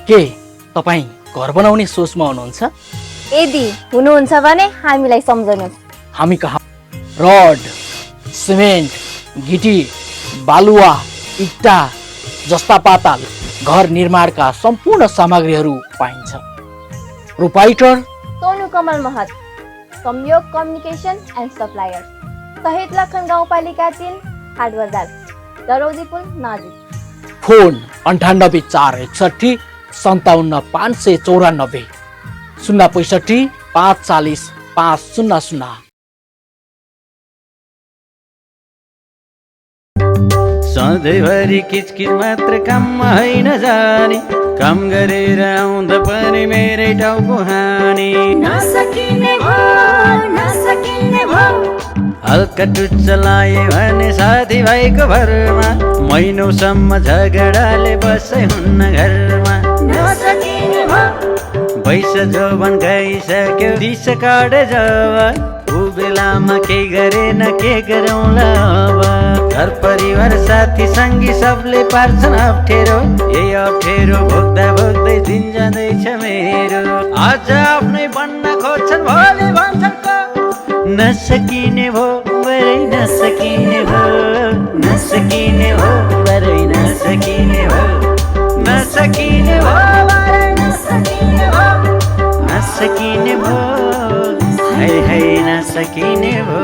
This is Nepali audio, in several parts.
के तपाईँ घर बनाउने सोचमा हुनुहुन्छ? यदि हुनुहुन्छ भने हामीलाई सम्झनुहोस्। हामी कहाँ रड, सिमेन्ट, गिटी, बालुवा, इट्टा जस्ता पाताल घर निर्माणका सम्पूर्ण सामग्रीहरू पाइन्छ। प्रोपाइटर सोनु कमल महत, संयोग कम्युनिकेसन एन्ड सप्लायर्स, शहीद लखन गाउँपालिका 3, हाट बजार, दरौदी पुल नजिक। फोन 98 461 57 594 065 540 500। सधैँभरि किचकिच मात्र काममा होइन जाने, काम गरेर आउँदा पनि मेरै टाउको हाने। हल्का टुच्च लाए भने साथीभाइको भरमा, महिनौसम्म झगडाले बसै हुन्न घरमा। पैसा जोबन गइसक्यो दिस काटे जब, ऊ बेलामा केही गरेन के गरौँला अब। घर परिवार साथी सङ्गी सबले पार्छन् अप्ठ्यारो, यही अप्ठ्यारो भोग्दा भोग्दै दिन जाँदैछ मेरो। आज आफ्नै बन्न खोज्छन् भोलि भन्छन् नसकिने भो बरै नसकिने भो, नसकिने भो बरै नसकिने भो, नसकिने भो बरै नसकिने भो, नसकिने भो है है नसकिने भो।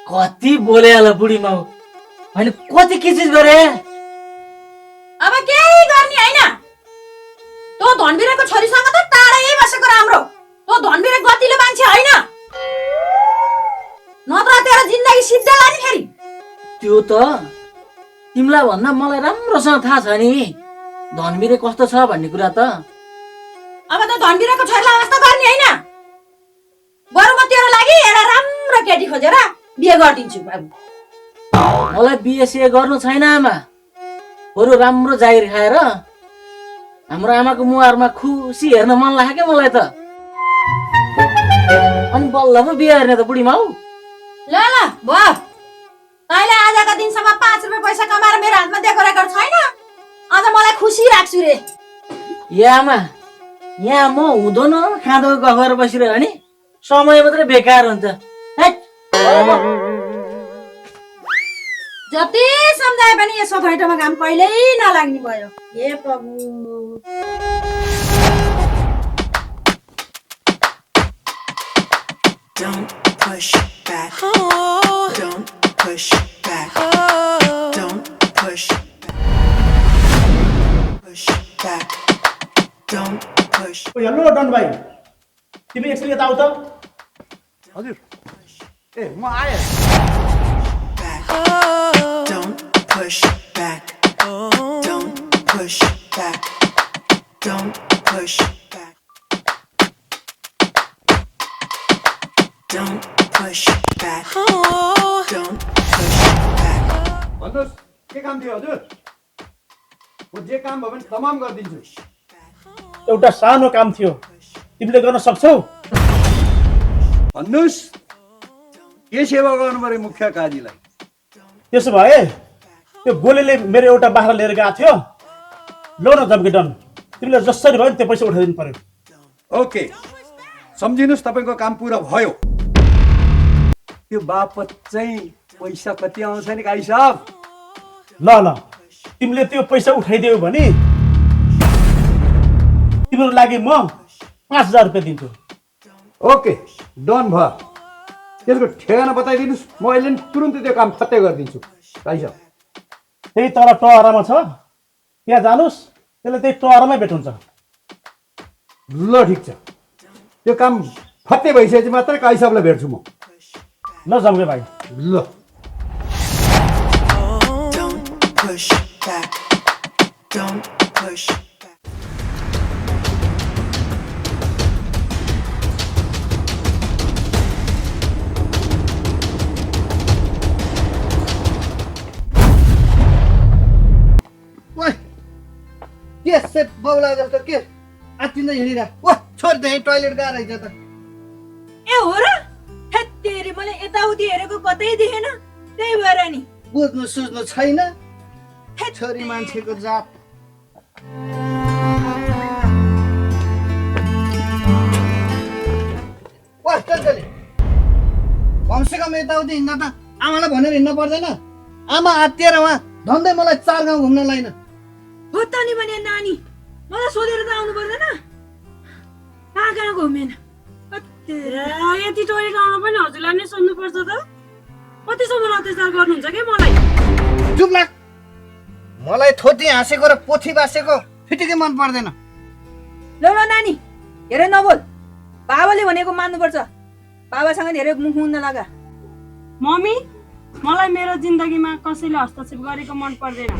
कति बोले होला बुढी माउ, मैले कति के चिज गरे। अब केही गर्ने हैन। तँ धनबिराको छोरीसँग त टाढै बसेको राम्रो। तँ धनबिरा गतिलो मान्छे हैन, नत्र तेरो जिन्दगी सिद्धला नि फेरि। त्यो त तिमीलाई भन्दा मलाई राम्रोसँग थाहा छ नि धनबिरे कस्तो छ भन्ने कुरा त। अब त धनबिराको छोरीलाई अवस्था गर्ने हैन। बरु म तेरो लागि एउटा राम्रो केटी खोजेर बिहे गरिदिन्छु बाबु। मलाई बिएसए गर्नु छैन आमा, बरु राम्रो जागिर खाएर हाम्रो आमाको मुहारमा खुसी हेर्न मन लाग्यो मलाई त। अनि बल्ल पो बिहे हेर्ने त बुढी माउ। ल ल भयो, तैँले आजका दिनसम्म 5 रुपियाँ पैसा कमाएर मेरो हातमा दिएको रेकर्ड छैन। अझ मलाई खुसी राख्छु रे। ए आमा, यहाँ म हुँदैन खाँदो गफेर बसिरह्यो भने समय मात्रै बेकार हुन्छ। जति सम्झाए पनि यसो घैटोमा घाम कहिल्यै नलाग्ने भयो। हे प्रभु। Don't push back. Don't push back. Don't push back. Push back. Don't push. Hello done भाइ, तिमी एकछिन यता आऊ त। हजुर, ए म आएँ। Don't push back. Don't push back. Don't push back. Don't push back. Don't push back. भन्नुहोस् के काम थियो हजुर? म जे काम भयो भने तमाम गरिदिन्छु। एउटा सानो काम थियो, तिमीले गर्न सक्छौ? भन्नुहोस् के सेवा गर्नु पर्यो मुख्य काजीलाई? त्यसो भए त्यो गोलेले मेरो एउटा बाख्रा लिएर गएको थियो, लो न जम्की डन, तिमीले जसरी भयो नि त्यो पैसा उठाइदिनु पर्यो। ओके, सम्झिनुहोस् तपाईँको काम पुरा भयो। त्यो बापत चाहिँ पैसा कति आउँछ नि काई साहब? ल ल, तिमीले त्यो पैसा उठाइदियौ भने तिम्रो लागि म 5000 रुपियाँ दिन्छु। ओके, डन भयो। त्यसको ठेगाना बताइदिनुहोस्, म अहिले तुरुन्तै त्यो काम फत्तै गरिदिन्छु। काई साहब त्यही तल टहरामा छ, त्यहाँ जानुहोस्, त्यसले त्यही टहरामै भेट हुन्छ। ल ठिक छ, त्यो काम फत्तै भइसकेपछि मात्रै काई साहबलाई भेट्छु म। ल जम्के भाइ। ल Don't push back. Don't push back. के सेप बौला जस्तो के आत्तिँदै हिँडिरा ओ छोरी त टोइलेट गएर रहेछ त ए हो र हेत तेरी मैले यताउति हेरेको कतै देखेन त्यही भएर नि बुझ्नु सुझ्नु छैन छोरी मान्छेको जात वास्तवले कमसेकम यताउति हिँड्दा त आमालाई भनेर हिँड्नु पर्दैन आमा आत्तिएर उहाँ धन्दै मलाई 4 गाउँ घुम्न लाइन हो त नि भने नानी मलाई सोधेर त आउनु पर्दैन कहाँ कहाँ घुमेन यति टोइलेट आउनु पनि हजुरलाई नै सोध्नुपर्छ त कतिसम्म अत्याचार गर्नुहुन्छ के मलाई चुप लाग मलाई थोती हाँसेको र पोथी बासेको फिटिकै मन पर्दैन ल ल नानी हेरे नबोल बाबाले भनेको मान्नुपर्छ बाबासँग धेरै मुख हुन नलागा मम्मी मलाई मेरो जिन्दगीमा कसैले हस्तक्षेप गरेको मन पर्दैन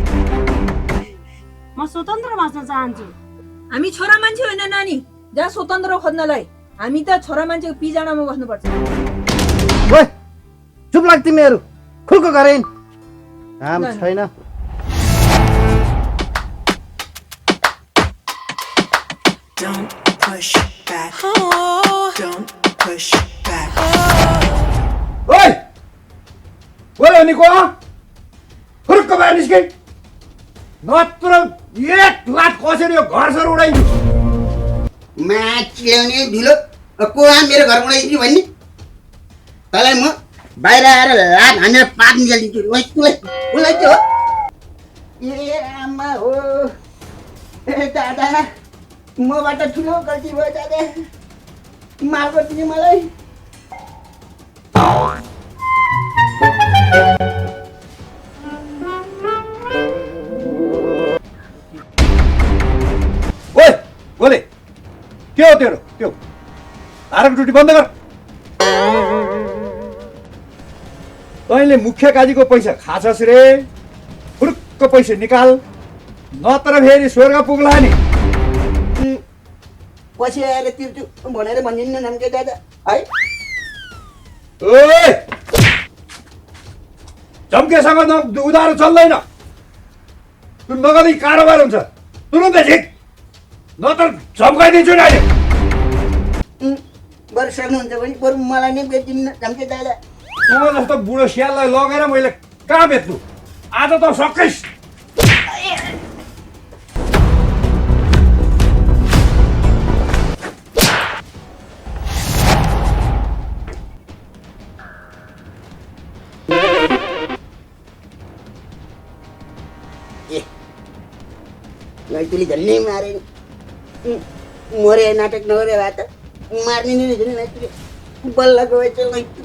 म स्वतन्त्र बाँच्न चाहन्छु हामी छोरा मान्छे होइन नानी जहाँ स्वतन्त्र खोज्नलाई हामी त छोरा मान्छेको पिजाडामा बस्नुपर्छ ओइ चुप लाग तिमीहरू खुल्को गरेन काम छैन Don't push back. Don't push back. ओइ बोले निको फुरुक्क बाहिर निस्के नत्र 1 लाख कसरी यो घर सर उडाइदियो माछिल्याउने ढिलो को मेरो घर उडाइदिने भन्ने तँलाई म बाहिर आएर लात हानेर पात निकालिदिन्छु उसलाई के हो ए आमा हो ए दादा मबाट ठुलो गल्ती भयो दादा माफ गरिदिनु मलाई ओइ बोले के हो तेरो त्यो धाराको ड्युटी बन्द गर तैँले मुख्य काजीको पैसा खाछस् रे फुरुक्क पैसा निकाल नत्र फेरि स्वर्ग पुग्ला नि पछि आएर तिर्छु भनेर भनिदिनु नामके दादा है ओइ झम्केसँग उधारो चल्दैन त्यो नगदी कारोबार हुन्छ तुरुन्तै झिक नत्र झम्काइदिन्छु नि अहिले बरु सक्नुहुन्छ भने बरु मलाई नै बेचिदिनु नामके दादा म जस्तो बुढो स्याललाई लगेर मैले कहाँ बेच्नु आज त सकिस् लैतुली झन्नै मारे मरे नाटक नगरे भए त मार्ने नै रहेछ नि लैतुली बल्ल गएछ लैतु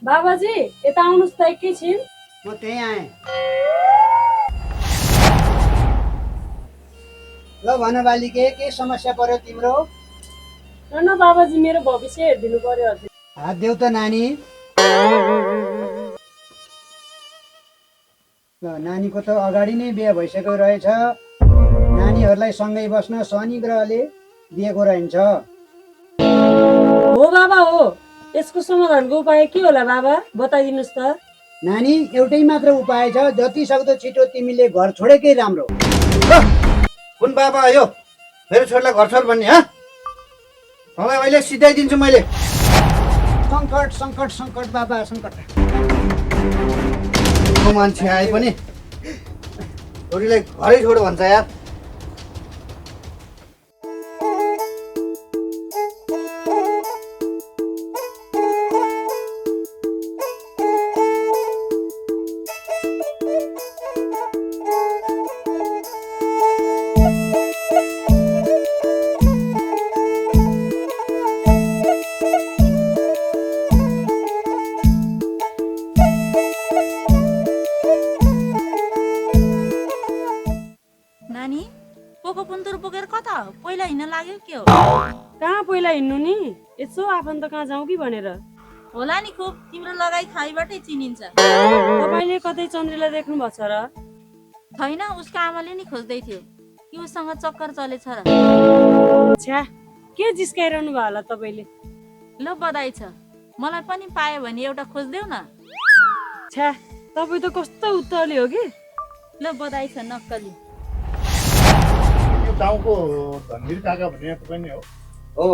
बाबाजी यता आउनुहोस् त एकैछिन म त्यही आएँ ल भन बालिके के समस्या पर्यो तिम्रो न बाबाजी मेरो भविष्य हेरिदिनु पर्यो हजुर हात देऊ त नानी ल नानीको त अगाडि नै बिहे भइसकेको रहेछ नानीहरूलाई सँगै बस्न शनि ग्रहले दिएको रहन्छ हो बाबा हो यसको समाधानको उपाय के होला बाबा बताइदिनुहोस् त नानी एउटै मात्र उपाय छ जति सक्दो छिटो तिमीले घर छोडेकै राम्रो कुन बाबा यो मेरो छोरीलाई घर छोड भन्ने हँ तँलाई अहिले सिधाइदिन्छु मैले सङ्कट सङ्कट सङ्कट बाबा सङ्कट मान्छे आए पनि छोरीलाई घरै छोड भन्छ यार कहाँ पहिला हिँड्नु नि यसो आफन्त कहाँ जाउँ कि भनेर होला नि खुब तिम्रो लगाई खाइबाटै चिनिन्छ तपाईले कतै चन्द्रीलाई देख्नु भएको छ र छैन उसको आमाले नि खोज्दै थियो कि उसँग चक्कर चलेछ र? छ्या के जिस्काइरहनु भयो होला तपाईँले? ल बधाई छ, मलाई पनि पायो भने एउटा खोजिदेऊ न। छ्या तपाईँ त कस्तो उत्तरले हो कि? ल बधाई छ नक्कली। यो गाउँको धनवीर काका भन्ने तपाईँ नै हो? हो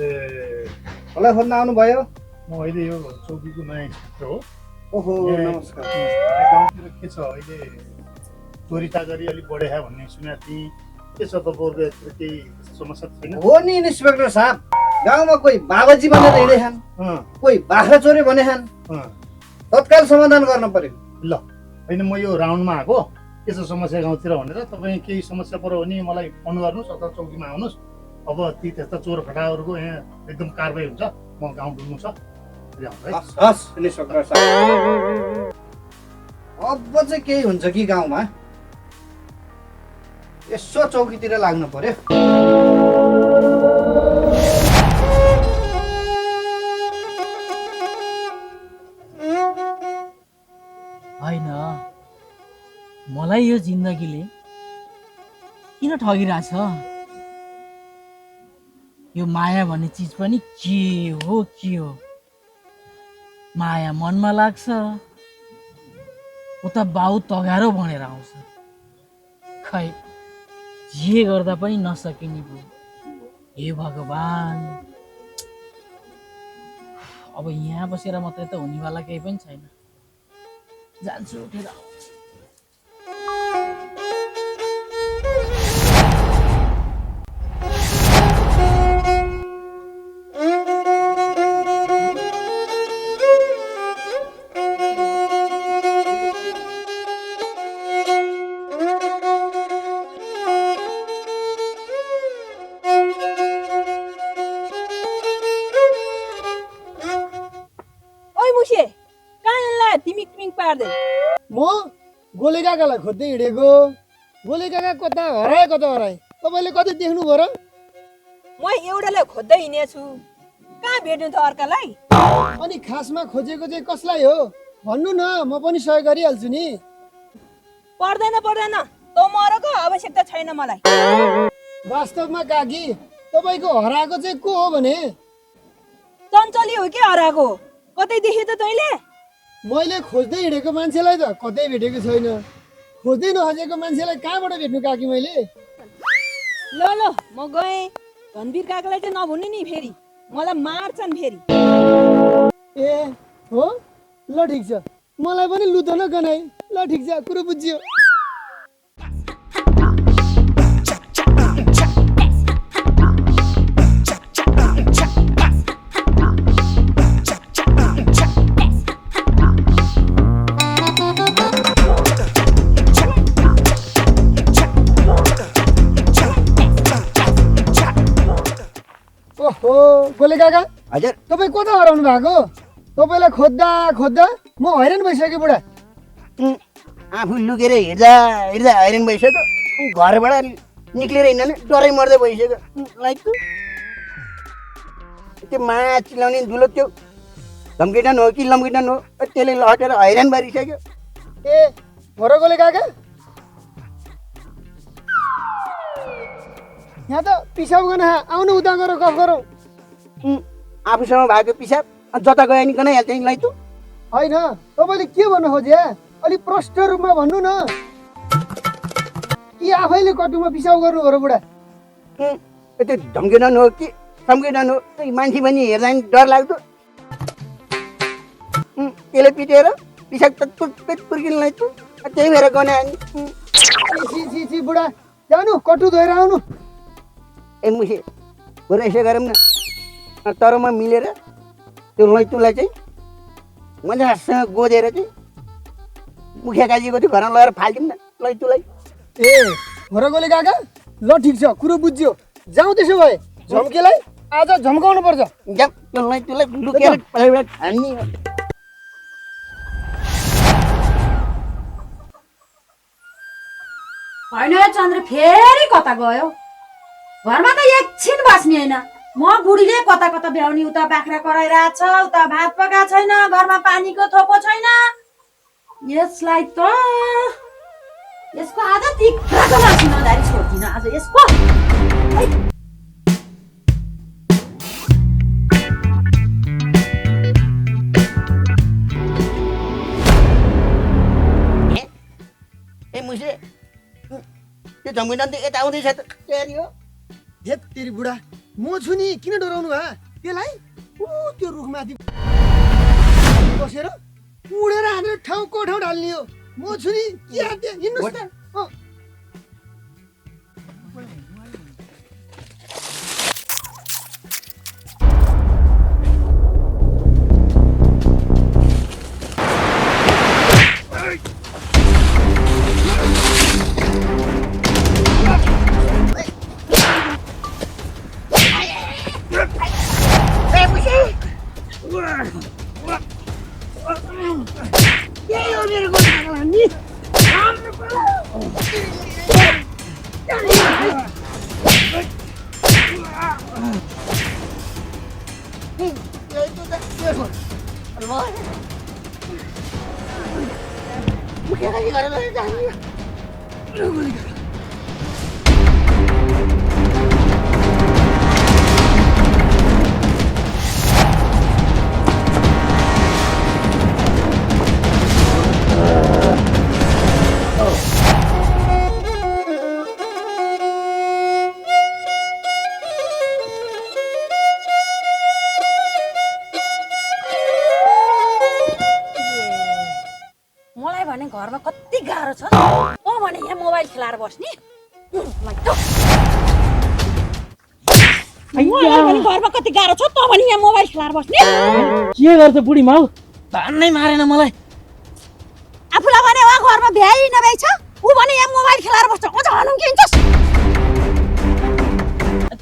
ए मलाई खोज्न आउनुभयो? म अहिले यो चौकीको नयाँ क्षेत्र हो। ओहो यहाँ नमस्कार। गाउँतिर के छ अहिले चोरी चाकरी अलिक बढेछ भन्ने सुनेको थिएँ। के छ तपाईँहरूको यत्र केही समस्या छैन? हो नि इन्सपेक्टर साहब, गाउँमा कोही बाबाजी भनेर हिँडेछन्, कोही बाख्रा चोरे भनेछन्, तत्काल समाधान गर्न पर्यो। ल होइन म यो राउन्डमा आएको के छ समस्या गाउँतिर भनेर। तपाईँ केही समस्या पऱ्यो भने मलाई फोन गर्नुहोस् अथवा चौकीमा आउनुहोस्। अब ती त्यस्ता चोर फटाहरूको यहाँ एकदम कारवाही हुन्छ। म गाउँ डुल्नु छ। हस् इन्सपेक्टर साहब, अब चाहिँ केही हुन्छ कि गाउँमा? यसो चौकीतिर लाग्नु पर्यो। होइन मलाई यो जिन्दगीले किन ठगिरहेछ? यो माया भन्ने चिज पनि के हो? माया मनमा लाग्छ, उता बाउ तगारो भनेर आउँछ। खै जे गर्दा पनि नसकिने भयो। हे भगवान्, अब यहाँ बसेर मात्रै त हुनेवाला केही पनि छैन। जान्छु उठेर। म गोले काकालाई खोज्दै हिँडेको। गोले काका कता हराए तपाईँले कतै देख्नु भयो र? म एउटालाई खोज्दै हिँडेछु, कहाँ भेट्नु त अर्कालाई? अनि खासमा खोजेको चाहिँ कसलाई हो भन्नु न, म पनि सहयोग गरिहाल्छु नि। पर्दैन तँ मरको आवश्यकता छैन मलाई। वास्तवमा काकी तपाईँको हराएको चाहिँ को हो भने? चञ्चली हो कि हराएको? कतै देखे त तैँले? मैले खोज्दै हिँडेको मान्छेलाई त कतै भेटेको छैन। खोज्दै नखोजेको मान्छेलाई कहाँबाट भेट्नु काकी मैले? ल म गएँ। धनवीर काकालाई चाहिँ नभन्नु नि, फेरि मलाई मार्छन् फेरि। ए हो, ल ठिक छ, मलाई पनि लुतो न गनाई। ल ठिक छ, कुरो बुझ्यो। ओहो गोले काका, हजुर तपाईँ कता हराउनु भएको? तपाईँलाई खोज्दा म हैरान भइसकेँ बुढा। आफू लुकेर हिँड्दा हैरान भइसक्यो। घरबाट निक्लेर हिँड्न डरै मर्दै भइसक्यो। त्यो माया चिलाउने दुलो त्यो धम्किटन हो कि लम्किटन हो, त्यसले लटेर हैरान भइसक्यो। ए हो र गोले काका, यहाँ त पिसाब गर्न आउनु, उता गएर गफ गरौँ। आफूसँग भएको पिसाब जता गयो नि गनाइहाल्छ नि लैतु। होइन तपाईँले के भन्नु खोज्यो? अलिक प्रष्ट रूपमा भन्नु न, कि आफैले कटुमा पिसाब गर्नु हो र बुढा? त्यो धम्किटन हो कि सम्किटन हो, मान्छे पनि हेर्दा नि डर लाग्दो। त्यसले पिटेर पिसाब पेट पुर्किन लैतु, त्यही भएर गनायो नि। छि बुढा, जानु कटु धोएर आउनु। ए मुसे बरु यसो गरौँ न, तरमा मिलेर त्यो लैतुलाई चाहिँ मजासँग गोदेर चाहिँ मुखिया काजीको त्यो घरमा लगेर फालिदिउँ न लैतुलाई। ए हो र गोले काका, ल ठिक छ, कुरो बुझ्यो। जाउँ त्यसो भए, झम्केलाई आज झम्काउनु पर्छ। जाऊ त्यो लैतुलाई लुकेर हान्ने। होइन चन्द्र फेरि कता गयो? घरमा त एकछिन बस्ने होइन। म बुढीले कता कता भ्याउने, उता बाख्रा कराइरहेको छ, उता भात पकाएको छैन, घरमा पानीको थोपो छैन। यसलाई त यसको आज तिक्रको मासु नदारी छोड्दिन आज यसको ए मुसे त्यो जमिन त यता आउँदैछ त तयारी हो हेत तेरी बुढा म छु नि किन डराउनु भा त्यसलाई त्यो रुखमाथि बसेर उडेर हानेर ठाउँको ठाउँ ढाल्ने हो म छु नि के हात्या हिँड्नुहोस् त मलाई भने घरमा कति गाह्रो छ ओ भने यहाँ मोबाइल खेलाएर बस्ने मलाई भने घरमा कति गाह्रो छ त भने यहाँ मोबाइल खेलाएर बस्ने के गर्छ बुढी माउ धान्नै मारेन मलाई आफूलाई भने वा घरमा भ्याइ नभ्याइ छ ऊ भने यहाँ मोबाइल खेलाएर बस्छ अझ हनुम के हिँड्छस्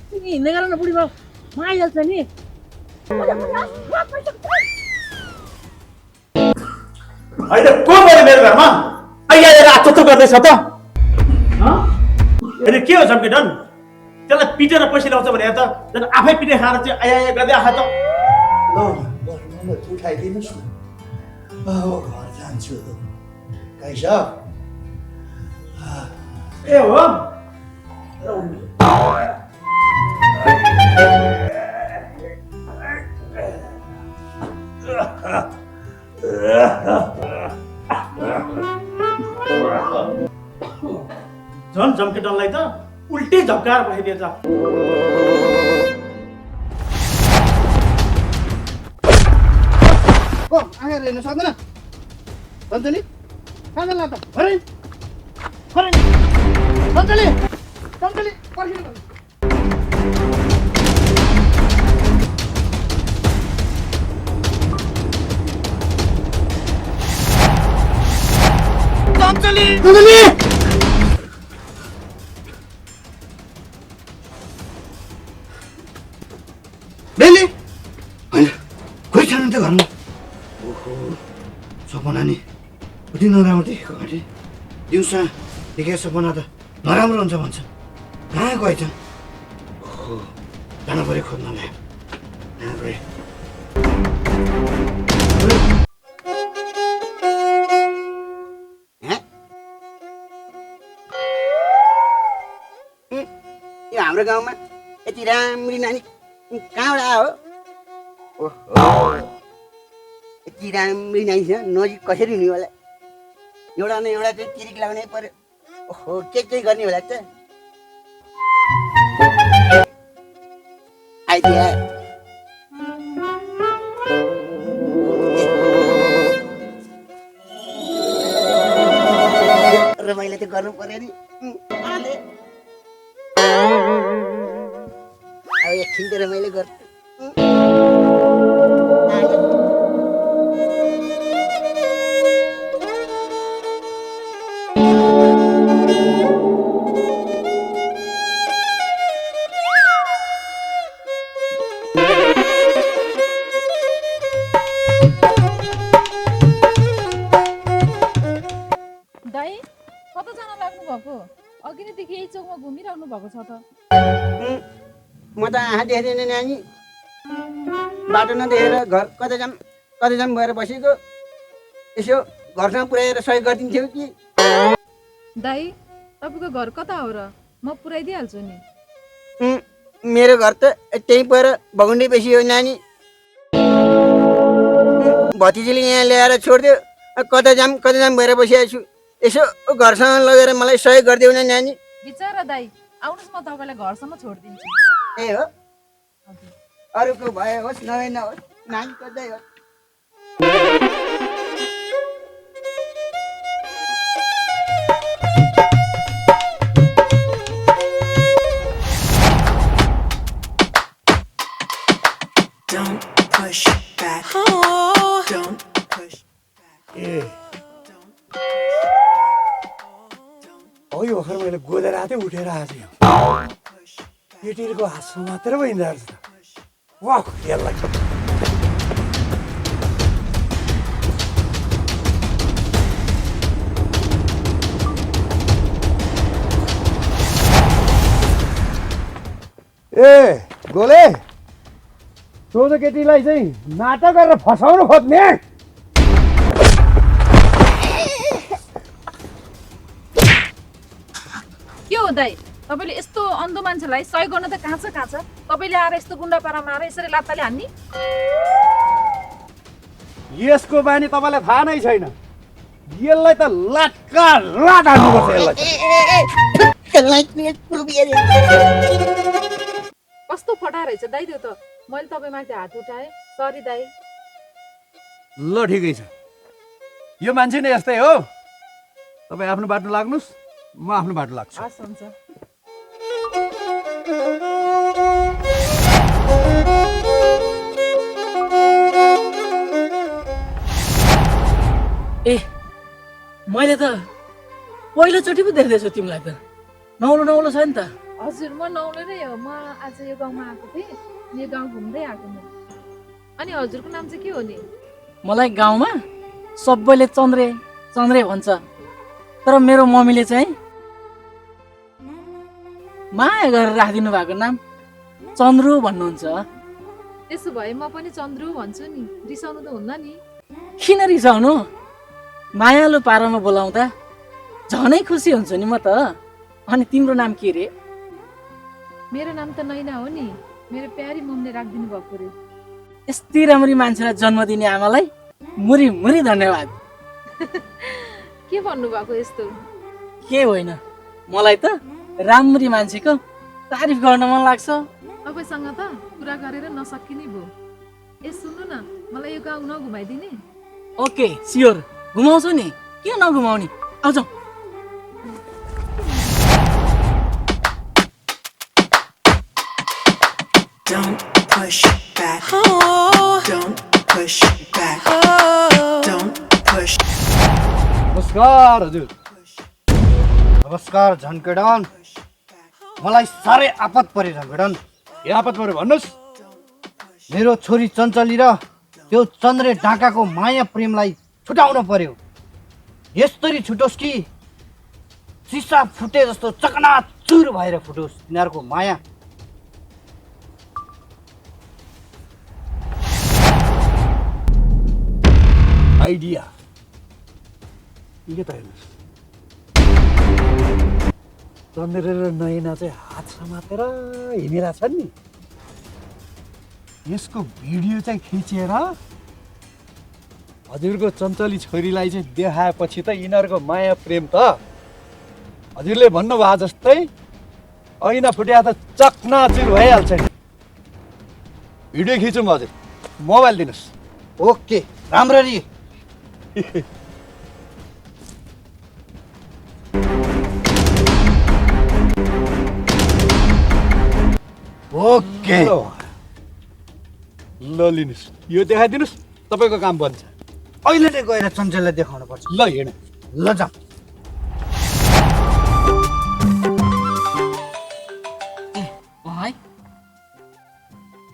तिमी हिँड्दै गर न बुढी माउ म आइहाल्छ नि होइन को पऱ्यो मेरो घरमा आइहालेर आचोचो गर्दैछ त अनि के हो झम्के डन त्यसलाई पिटेर पैसा ल्याउँछ भने त झन् आफै पिटे खाएर चाहिँ आया गर्दै आएको त ल उठाइदिनुहोस् न घर जान्छु कैसा ए हो झन् झम्के डनलाई त उल्टै झप्काएर भइदिएछ आएर हेर्नु सक्दैन सञ्चली कहाँ त खरै सञ्चली सञ्चली पर्खिनु सञ्चली बेली होइन कोही छैन त घरमा ओहो सपना नि कति नराम्रो देखेको घटे दिउँसो देखेको सपना त नराम्रो हुन्छ भन्छ कहाँ गएछन् ओहो जानु पऱ्यो खोज्नलाई कहाँ गए यो हाम्रो गाउँमा यति राम्री नानी कहाँबाट आयो ओहो यति राम्री नानी छ नजिक कसरी हुने होला एउटा न एउटा चाहिँ तिरिक लगाउनै पर्यो ओहो के गर्ने होला त आइदिया र मैले त गर्नु पर्यो नि अब एकछिन त मैले गर्छु दाइ कता जान लाग्नु भएको अघि नैदेखि यही चोकमा घुमिरहनु भएको छ त म त आँखा देख्दैन नानी बाटो नदेखेर घर कतै जाम भएर बसेको यसो घरसम्म पुर्याएर सहयोग गरिदिन्थ्यौ कि दाई तपाईँको घर कता हो र? म पुऱ्याइदिइहाल्छु नि। मेरो घर त त्यही पर भगुन्डी बेसी हो नानी। भतिजीले यहाँ ल्याएर छोडिदियो, कता जाम भएर बसिरहेको छु। यसो घरसम्म लगेर मलाई सहयोग गरिदेऊ न नानी। बिचरा दाई, आउनुहोस् म तपाईँलाई घरसम्म छोडिदिन्छु। ए हो, अरूको भए होस् नभए नहोस्, नानी कतै हो। Don't push back. Don't push. ए हो यो भर्खर मैले गोदर रातै उठेर आएको केटीहरूको हातमा मात्र पो हिँड्दा रहेछ त। वाह यसलाई ए गोले तँ त केटीलाई चाहिँ नाटक गरेर फसाउनु खोज्ने। के हो दाई, तपाईँले यस्तो अन्धो मान्छेलाई सहयोग गर्न त कहाँ छ। तपाईँले आएर यस्तो गुन्डा पारामा आएर यसरी लात्ताले हान्ने? यसको बानी तपाईँलाई थाहा नै छैन। यसलाई त लाटका लाट हान्नुपर्छ यसलाई। कस्तो फटा रहेछ दाई त्यो त। मैले तपाईँमाथि हात उठाएँ, सरी दाई। ल ठिकै छ, यो मान्छे नै यस्तै हो। तपाईँ आफ्नो बाटो लाग्नुहोस्, म आफ्नो बाटो लाग्छु। हस् हुन्छ। ए मैले त पहिलोचोटि पो देख्दैछु तिमीलाई त। नौलो छ नि त। हजुर, म नौलो नै हो। म आज यो गाउँमा आएको थिएँ, यो गाउँ घुम्दै आएको म। अनि हजुरको नाम चाहिँ के हो नि? मलाई गाउँमा सबैले चन्द्रे भन्छ, तर मेरो मम्मीले चाहिँ माया गरेर राखिदिनु भएको नाम चन्द्रु भन्नुहुन्छ। त्यसो भए म पनि चन्द्रु भन्छु नि, रिसाउनु त हुन्न नि। किन रिसाउनु? मायालु पारामा बोलाउँदा झनै खुसी हुन्छु नि म त। अनि तिम्रो नाम के रे? मेरो नाम त नैना हो नि, मेरो प्यारी मम्मीले राखिदिनु भएको रे। यस्तै राम्री मान्छेलाई जन्म दिने आमालाई मुरी मुरी धन्यवाद। के भन्नुभएको यस्तो? के होइन, मलाई त राम्री मान्छेको तारिफ गर्न मन लाग्छ। तपाईँसँग त कुरा गरेर नसकिने भयो। ए सुन्नु न, मलाई यो गाउँ नघुमाइदिने? ओके स्योर, घुमाउँछु नि, किन नघुमाउने, आउँछ। Don't push back. Don't push back. Don't push. नमस्कार हजुर। नमस्कार झन्केडन। मलाई साह्रै आपत पऱ्यो झन्केडन। के आपत पऱ्यो भन्नुहोस्। मेरो छोरी चञ्चली र त्यो चन्द्रे ढाकाको माया प्रेमलाई छुटाउन पर्यो। यस्तरी छुटोस् कि सिसा फुटे जस्तो चकनाचुर भएर फुटोस् तिनीहरूको माया। आइडिया के त हेर्नुहोस्, चन्द्र र नैना चाहिँ हात समातेर हिँडिरहेछन् नि। यसको भिडियो चाहिँ खिचेर हजुरको चञ्चली छोरीलाई चाहिँ देखाएपछि त यिनीहरूको माया प्रेम त हजुरले भन्नुभयो जस्तै ऐना फुट्या त चकनाचुर भइहाल्छ नि। भिडियो खिचौँ हजुर, मोबाइल दिनुहोस्। ओके, राम्ररी। ओके, ल लिनुहोस्, यो देखाइदिनुहोस्, तपाईँको काम बन्छ। अहिले नै गएर चञ्चललाई देखाउनु पर्छ। ल हिँड, ल जाऊ। है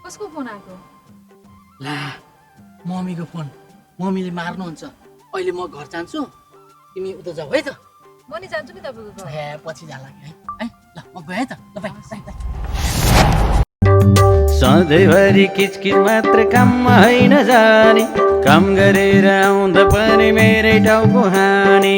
कसको फोन आएको? ला मम्मीको फोन। मम्मीले मार्नुहुन्छ। अहिले म घर जान्छु, तिमी उता जाऊ है त। म नि जान्छु नि तपाईँको घर। ए पछि जाला है। ल म गएँ है त। ल बाई। सधैँभरि किचकिच मात्र काममा होइन जाने काम गरेर आउँदा पनि मेरै टाउको हानी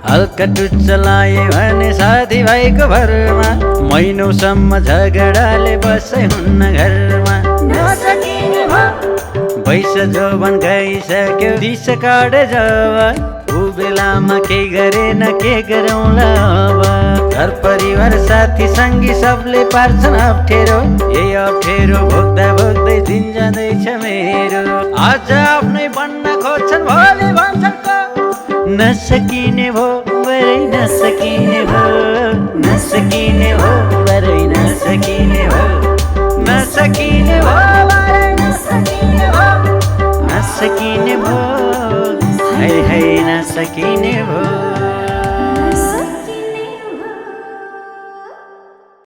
हल्का टुच्च लाए भने साथीभाइको भरमा महिनौसम्म झगडाले बसै हुन्न घरमा वैस जोबन गइसक्यो दिस काटे जवान ऊ बेलामा केही गरेन के गरौँला अब घर परिवार साथी सङ्गी सबले पार्छन् अप्ठ्यारो यही अप्ठ्यारो भोग्दा भोग्दै दिन जाँदैछ मेरो आज आफ्नै बन्न खोज्छन् भोलि भन्छन् नसकिने भो बरै नसकिने भो नसकिने भो बरै नसकिने भो नसकिने भो बरै नसकिने भो नसकिने भो है है नसकिने